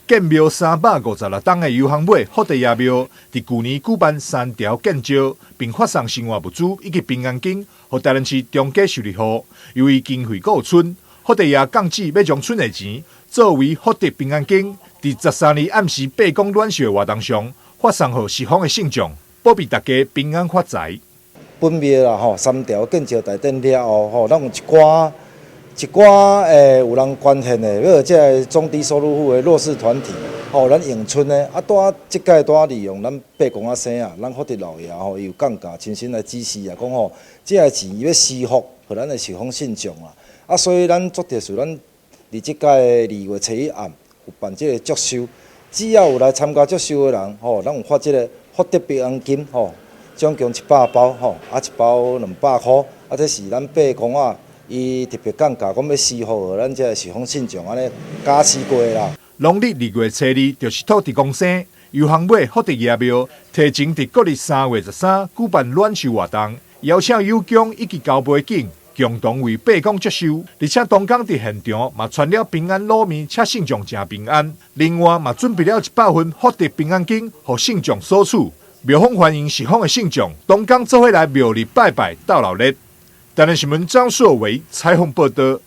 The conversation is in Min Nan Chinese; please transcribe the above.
建廟356冬的游行尾福德爺廟，佇舊年舉辦三條建醮，並發送生活物資以及平安金，予台南市中低收入戶。由於經費閣有剩，福德爺降旨欲將剩的錢作為福德平安金，佇13日暗時八公暖壽的活動上，發送予十方的信眾，保庇大家平安發財。本廟啦吼，三條建醮大典了後吼，咱有一寡一寡欸有人捐獻的，比如這个中低收入戶的弱勢團體，吼，咱永春的啊，拄仔這屆拄仔利用咱八公仔生啊，咱福德老爺吼，伊有降價親身來指示啊，講吼，這个錢伊欲施福，予咱的十方信眾啦，啊，所以咱做特殊，咱佇這屆2月初一暗有辦這个祝壽，只要有來參加祝壽的人，吼，咱有發這个福德平安金，吼，總共100包，吼，啊一包200箍，啊這是咱八公仔。伊特別降價，講欲施福予咱這个十方信眾按呢加持過啦。農曆2月初二就是土地公生，遊行尾福德爺廟提前佇國曆3月13舉辦暖壽活動，邀請有公以及高背景共同為八公祝壽，而且當工佇現場嘛傳了平安滷麵，請信眾食平安。另外嘛準備了100份福德平安金，予信眾索取。廟方歡迎十方的信眾，當工做伙來廟裡拜拜，鬥鬧熱。台南新聞張碩維採訪報導。